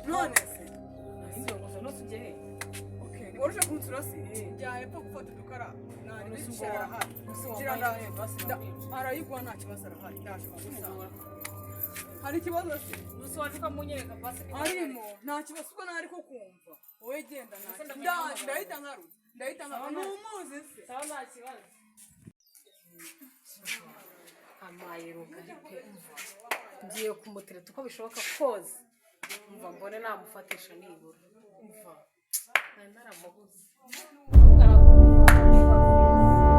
None se? Ntabwo gusa nose ujye he? Okay, ni waruje kunsura se? Njya hepfo gufata udukara. Nari None se bishyira ubwo arahari. Nose Ngira wambaye ndaje. basi Arayiguha nta kibazo, arahari. Ndaje nkagusanga. Hari ikibazo se? Nose waje ukamunyereka basi? Arimo, nta kibazo, ubwo ntari kukumva. Wowe genda, nta Nose ndamenya. Ndahita nkaruta. Ndahita nkaruta. Ntumuzi se? Sawa, nta kibazo. Amaye rugari pe! Umva, ngiye kumutereta uko bishoboka kose. Umva, mbone namufatisha nibura. Umva, nari naramubuze.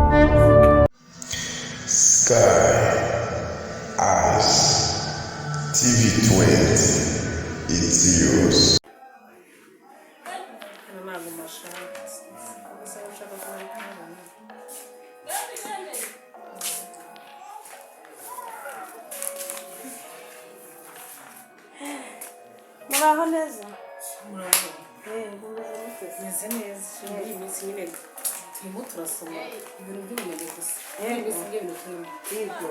Ahubwo Sky Eyes TV 20. It's yours. Hano ntabwo mashaka gusa ushaka kuba ari kumubona. Muraho neza? Muraho. Mumeze mute? Meze neza. Muri iyi minsi nyine turimo turasoma ibintu by'ubumenyi gusa. Muri iyi minsi nibyo bintu turimo. Yego.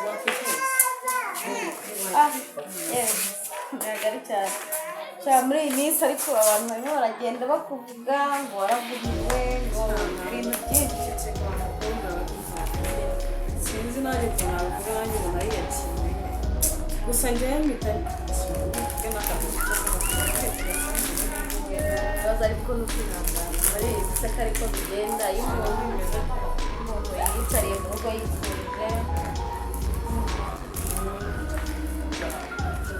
Wakwifuza. Ah, yewe, ntabwo ari cyane. Sha, muri iyi minsi ariko abantu barimo baragenda bakuvuga ngo waravugiwe, ngo ibintu byinshi. Ceceka, abakobwa. Sinzi nanjye ukuntu nabivuga, nanjye ubona yiyakiriye. Gusa njyewe mpita mvuge n'akazi. Ikibazo ariko ni ukwihangana. Barizi se ko ariko bigenda iyo umuntu yiyicariye mu rugo yiturije?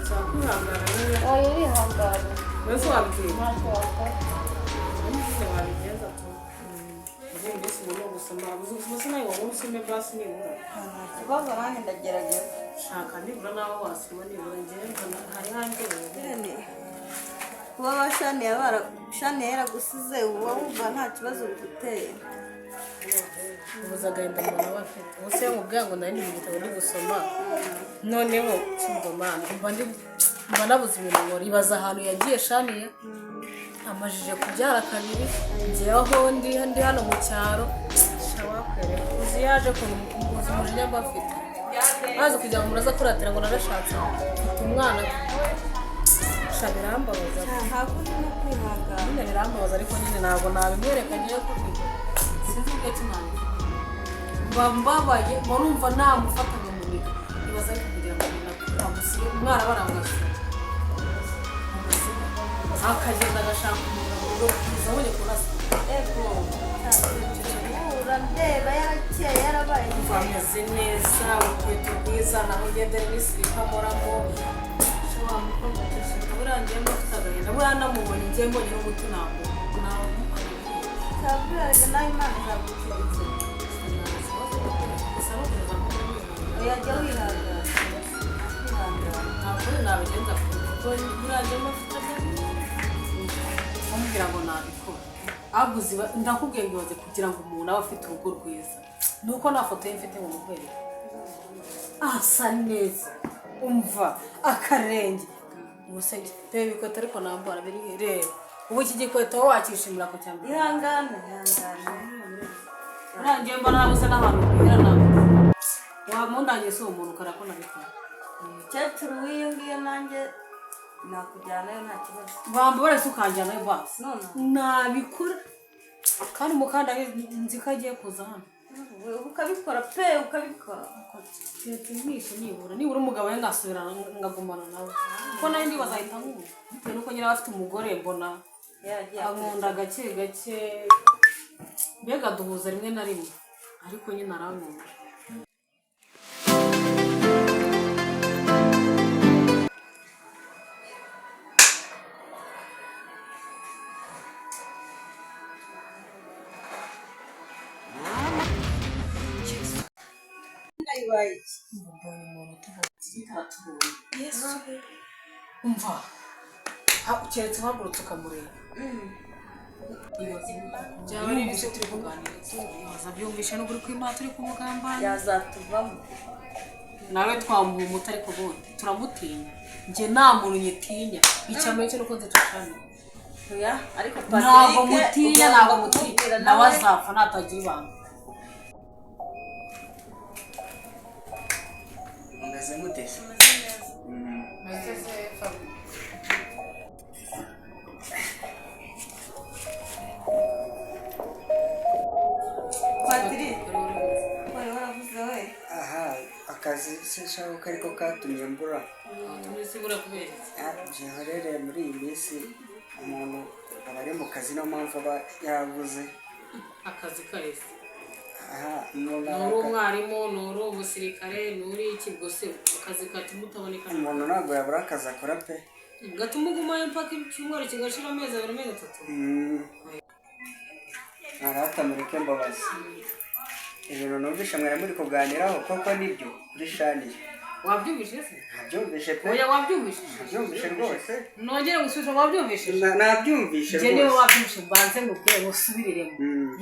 Nsaba kwihangana nyine. Oya, urihangana. Mbese wabwira Ntacyo wakora. nyine wabigenza tu. Ubu mbese ubu ni ugusoma, uzi gusoma se nawe? Wowe usome basi nibura. Nta kibazo, nanjye ndagerageza. Shaka nibura nawe wasoma nibura, njyewe mbona hari hanjye. Kuba ba Shaniya yaragusize, uba wumva nta kibazo biguteye? Ubuze agahinda umuntu aba afite. Ubu se mubwira ngo nari ndi mu gitabo ndi gusoma, noneho cyumva mana, mba nabuze ibintu nkora. Ibaza ahantu yagiye Shaniya amajije kubyara kabiri, njyewe aho ndi hano mu cyaro. Shawakwereka uzi yaje ukuntu, uzi umujinya mba afite, maze kugira ngo umuntu aze kuratira ngo narashatse mfite umwana. Sha, birambabaza. Nta kundi, no kwihangana. Nyine birambabaza, ariko nyine ntabwo nabimwereka ngewe ko sinzi uburyo ki nabivuga. Mba mbabaye, mba numva namufata nkamunika. Ibaza ariko kugira ngo umuntu amusige umwana, baramwasura akagenda agashaka umugabo mu rugo rwiza, abonye kurasa. Ego, urandeba yarakeye, yarabaye. Umva, ameze neza, urukweto rwiza, naho ngendera n'isilipa amoramo. Wa mukobwa, buriya ngiye mba mfite agahinda. Buriya namubonye ngiye mbonye n'umuti, ntabwo nawe. Kabwira nawe, Imana izagucuritse. Gusa nukomeza kuba Oya, jya wihangana, kwihangana. Ntabwo nabigenza kuko buriya njye mba mfite agahinda kumubwira ngo nabikora. Ahubwo ndakubwiye ngo ibaze kugira ngo umuntu abe afite urugo rwiza, ni uko nta foto ye mfite ngo mukwereke. Asa neza, umva akarenge. Ubuse reba ikweto ariko nambara biri, reba ubu iki gikweto wowe wakishimira ku cyambere? Ihangane, ihangane. Buriya njye mba narabuze n'ahantu mbwira nawe wamundangiye. Si umuntu ukora ko nabikora. Umukecuru w'iyo ngiyo, nanjye nakujyanayo, nta kibazo. Wambabare se ukanjyanayo basi? None. Nabikora kandi umukandida nzi ko agiye kuza hano. Ubu ukabikora pe, ukabikora. Keretse mwishe nibura, nibura umugabo we ngasubirana ngagumana nawe, kuko nawe ndibaza ahita nkunda bitewe n'uko nyine aba afite umugore. Mbona Yaragiye. ankunda gake gake, mbega duhuza rimwe na rimwe, ariko nyine arankunda. Ibaye iki? Mbonye umuntu tuvuga aratubonye. Umva, keretse uhagurutse ukamureba. Byaba ari ibyo turi kuganira, ibaza byumvishe n'ukuri kw'Imana turi kumugambana. Yazatuvamo. Nawe twamuha umuti, ariko ubundi turamutinya. Njye nta muntu nyitinya, icyambere cyo nuko nzica. Oya, ariko Ntabwo Patrick mutinya. ugomba Ntabwo mutinya. kumubwira. Nawe azapfa natagira ibanga. Mumeze mute se? Umeze neza. shaka ko ariko katumye mbura. Watumye se ubura kubera iki? Ah, byihorere, muri iyi minsi umuntu aba ari mu kazi, niyo mpamvu aba yabuze. Akazi kahise. Aha, umuntu Ni uri umwarimu, ni uri umusirikare, ni uri iki? Gusa akazi katuma utaboneka. Umuntu ntabwo yabura akazi akora pe. Gatuma ugumayo mpaka icyumweru kigashira, amezi 2, amezi 3. Naratamureke mbabazi. Ibintu numvishe mwari muri kuganiraho koko nibyo kuri Shaniya? Wabyumvise se? Nabyumvishe pe. Oya, wabyumvise? Nabyumvishe rwose. Nongere gusubiza, wabyumvise? Nabyumvishe Njye niba rwose. wabyumvise, mbanze ngubwire ngusubiriremo.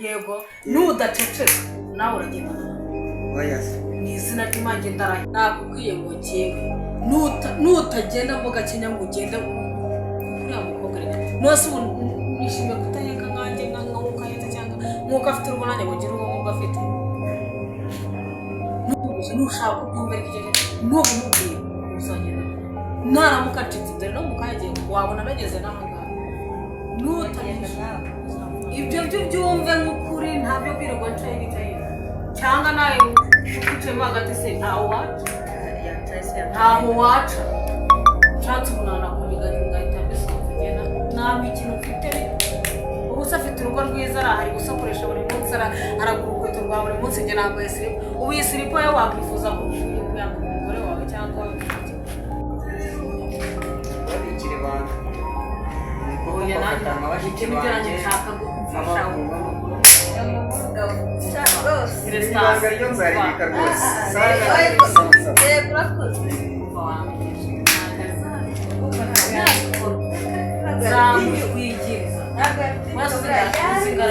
Yego, nudaceceka nawe uragenda. Oya se. Ni izina ry'Imana, ndaraye nakubwiye ngo njyewe nutagenda mo gakenya ngo ugende uriya mukobwa, reka nose ubu nishimiye kutaheka nkanjye nk'uko ahetse cyangwa nk'uko afite urugo, nanjye ngo ngire urugo nk'urwo afite. Numvise nushaka ubyumva, ariko icyo gihe ntubimubwiye uzagenda naramuka acitse. Dore no mu kanya agiye wabona nageze n'aha ngaha. Nutagenda nawe. Ibyo byo ubyumve nk'ukuri, ntabyo kwirirwa ncaye nicaye cyangwa nawe uciyemo hagati se, ntawe waca. Ntaho waca. Nshatse umuntu nakuniga ngahita mbisoza, ngenda nta mikino mfite. Ubu se afite urugo rwiza, arahari gusokoresha buri munsi, aragura urukweto rwa buri munsi. Njye nambaye silipa. Ubu iyi silipa yo wakwifuza kuyambika umugore wawe cyangwa Babikira ibanga. Ni koko Oya, nanjye bafata nka bashiki ibyo nibyo nanjye banjye. nshaka gufasha. Rwose. Ibanga ryo nzaribika rwose. Yego, Sana. yego, urakoze. Nzamukwigiriza. Ntabwo yabitinya.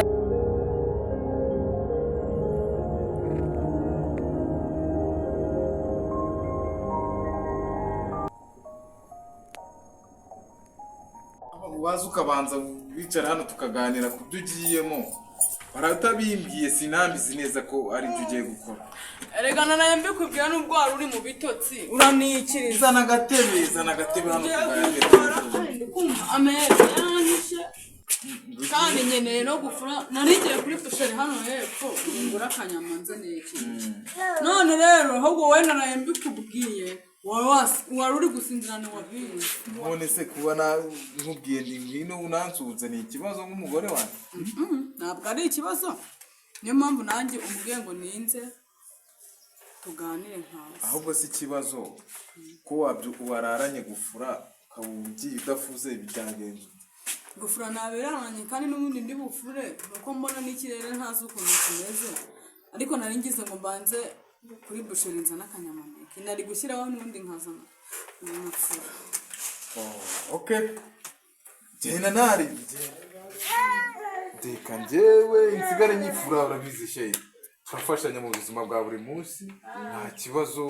Waza ukabanza wicara hano tukaganira ku byo ugiyemo. Baratabimbwiye, sinambizi neza ko ari byo ugiye gukora. Erega nanaye mbikubwira nubwo wari uri mu bitotsi uranikiriza. Zana agatebe, zana agatebe hano Ngiye tuganire. gukora, ndi kumva ameza yanyishe kandi nkeneye no gufura. Narigiye kuri busheri hano hepfo ngura akanyama nzaniye ikintu. None rero ahubwo wowe naraye mbikubwiye, wari uri gusinzira ntiwabizi. None se kuba nkubwiye ndi ngwino unansuhuze ni ikibazo nk'umugore wanjye? Ntabwo ari ikibazo, niyo mpamvu nanjye umbwiye ngo ninze tuganire nkawe. Ahubwo si ikibazo ko wararanye gufura ukaba ugiye udafuze, byagenze ute? Gufura ntaberanye kandi n'ubundi ndi bufure, nuko mbona n'ikirere ntazi ukuntu kimeze, ariko nari ngize ngo mbanze kuri busheri nzane akanyamaneke nari gushyiraho n'ubundi nkazana nkafura. Oh, okay, genda ntari genda, reka njyewe nsigare nyifura. Urabizi shey, turafashanya mu buzima bwa buri munsi, nta kibazo.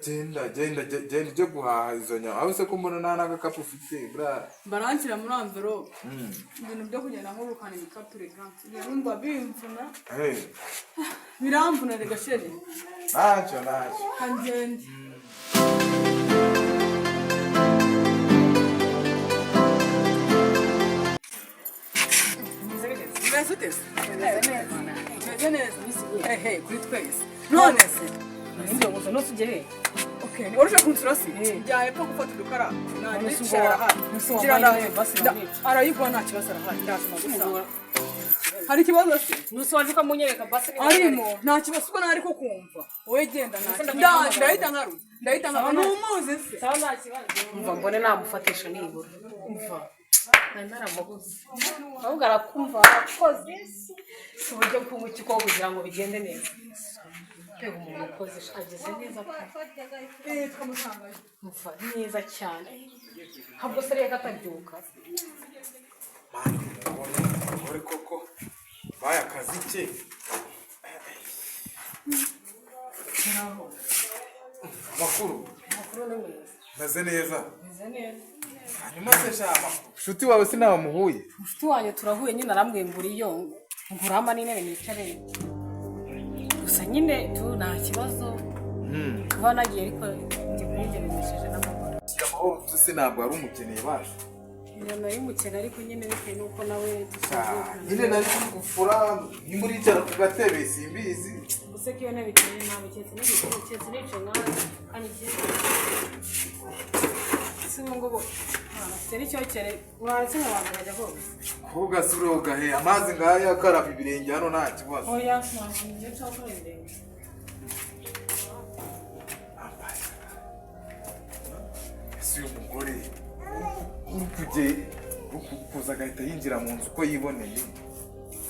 Genda, genda, genda ujye guhaha izo nyama. Aho se ko mbona nta n'agakapu ufite bra? Baranshyira muri envelope. Ibintu byo kugenda nkurukana ibikapu reka birumva bimvuna. Hey, Biramvuna reka chéri. Ntacyo, ntacyo. Kangende. Mbese ute se? Meze neza. Ehe, kuri twese. None se? Gusa ntusugere. Okay, ni warusha kunsura se? Njya hepfo gufata udukara. None se Ngira wambaye basi bamwica. Arayiguha, nta kibazo, arahari. Ndaje gusa. Hari ikibazo se? Nuse waje ukamunyereka basi niba Arimo, nta kibazo, ubwo ntari kukumva. Wowe genda, nta kibazo. Ndahita nkaruza. Ndahita nkaruza. Ntumuzi se? Sawa, nta kibazo. Umva, mbone namufatisha nibura. Umva, nari naramubuze, ahubwo arakumva arakoze. Si uburyo kunywa ikikoko kugira ngo bigende neza. Mbega umuntu ukoze, ageze neza pe. Umva, neza cyane. Ntabwo se reka atabyuka. Mani, umugore, umugore koko baye akazi ke. Amakuru? Amakuru ni meza. Meze neza. Meze neza. Hanyuma se sha, amakuru nshuti wawe sinawe muhuye? Mushuti wanjye turahuye nyine, arambwiye ngo uriyo ngurama n'intebe nicare. Gusa nyine tu nta kibazo kuba nagiye, ariko njye kuri njye bimesheje n'amahoro. Amahoro se, ntabwo wari umukeneye baje? Nyina nari mukene ariko nyine bitewe n'uko nawe dusuzugura. Nyine nari turi gufura, nimba uricara ku gatebe simbizi. Gusa ko iyo ntebe iteye nabi, keretse n'igitebe, keretse nicaye nkawe kandi igihe si ubu ngubu mfite n'icyokere, waretse nkabanza nkajya koga. Koga se uroga he? Amazi ngaya, akaraba ibirenge hano nta kibazo. Oya, ntabwo ngiye nshaka gukora ibirenge. Ese uyu mugore uri kujye uri kuza agahita yinjira mu nzu uko yiboneye,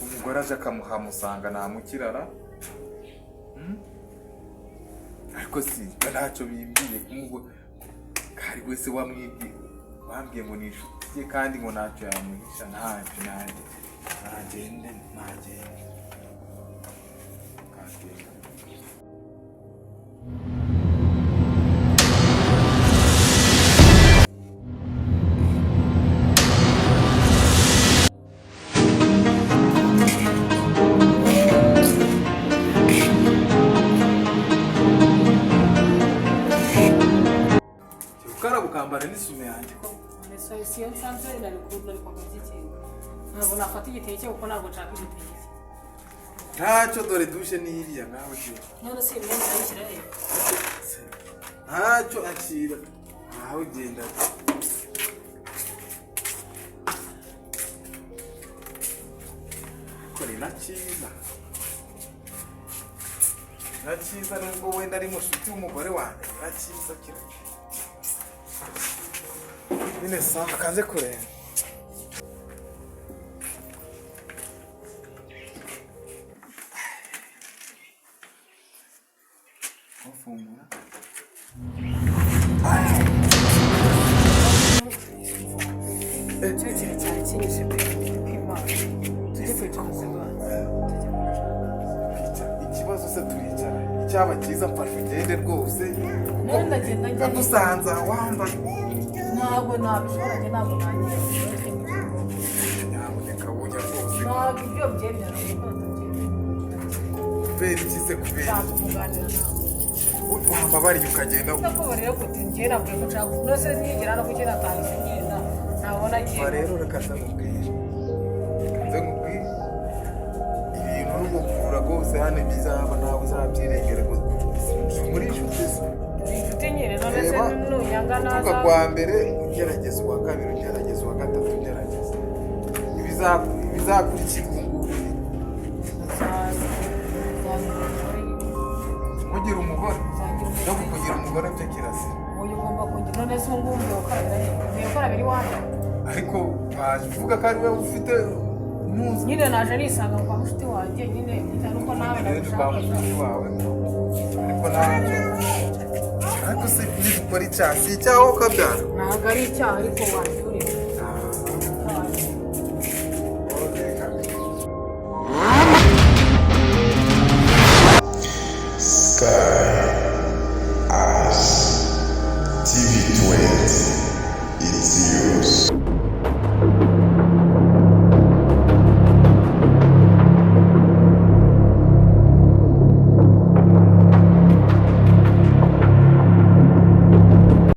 umugore aje akamuhamusanga namukirara? Ariko si ntacyo bimbwiye kumugore kari wese wamwibwiye, wambwiye ngo ni inshuti ye kandi ngo ntacyo yamuhisha, ntacyo nanjye nagende nagende kagenda. Gukaraba ukambara n'isume yanjye ko Mbese si iyo nsanze nari kwambara iby'ikintu, ntabwo nafata igitenge cye kuko ntabwo nshaka igitenge cye. Ntacyo, dore dushe n'iriya nkawe ugiye. None se iyi myenda ndayishyira he? Ntacyo, akira nkawe ugenda. Ariko ni na cyiza, na cyiza nubwo wenda ari mushuti w'umugore wanjye, ni na cyiza kira nyine sawa kanze kureba. Wafungura. Icyokere cyari kinyishe pe, kw'Imana. Tujye kwicara se rwose, tujye kwicara. Kwicara. Ikibazo se turicara, icyaba cyiza mfashe ugende rwose. None ndagenda njya he? Ndagusanza wambaye. Ntabwo nabishobora njye, ntabwo nagiye. Nyamuneka wujya rwose. Ntabwo ibyo byemera, ntabwo ntabyemera. Kubera iki se? Kubera Nshaka kuganira nawe. Wambabariye ukagenda. Ndakubarira gute? Njye nabwiye ko nshaka, none se nigera no kugera atahise ngenda ntabona agiye. Umva rero, reka nze nkubwire, reka nze nkubwire ibintu uri gukura rwose hano, ibizaba ntawe uzabyirengera rwose muri inshuti se. Ni inshuti nyine, none se Reba, nunyanga utuka naza kwa mbere ugerageza, uwa kabiri ugerageza, uwa gatatu ugerageza. Ibizakurikira ubu ngubu mugira umugore no kukugira umugore byo kirasira. Uyu ugomba kugira, none se ubu ngubu mvuye gukarabira he? Mvuye gukarabira iwanyu. Ariko wavuga ko ari wowe ufite ntuzi. Nyine naje nisanga kwa mushuti wanjye nyine, bitewe n'uko nawe Rero kwa nagushakaga. mushuti wawe, ariko ntacyo, ariko se uri gukora icyaha si icyaha wowe ukabyara? Ntabwo ari icyaha, ariko wajya ureka.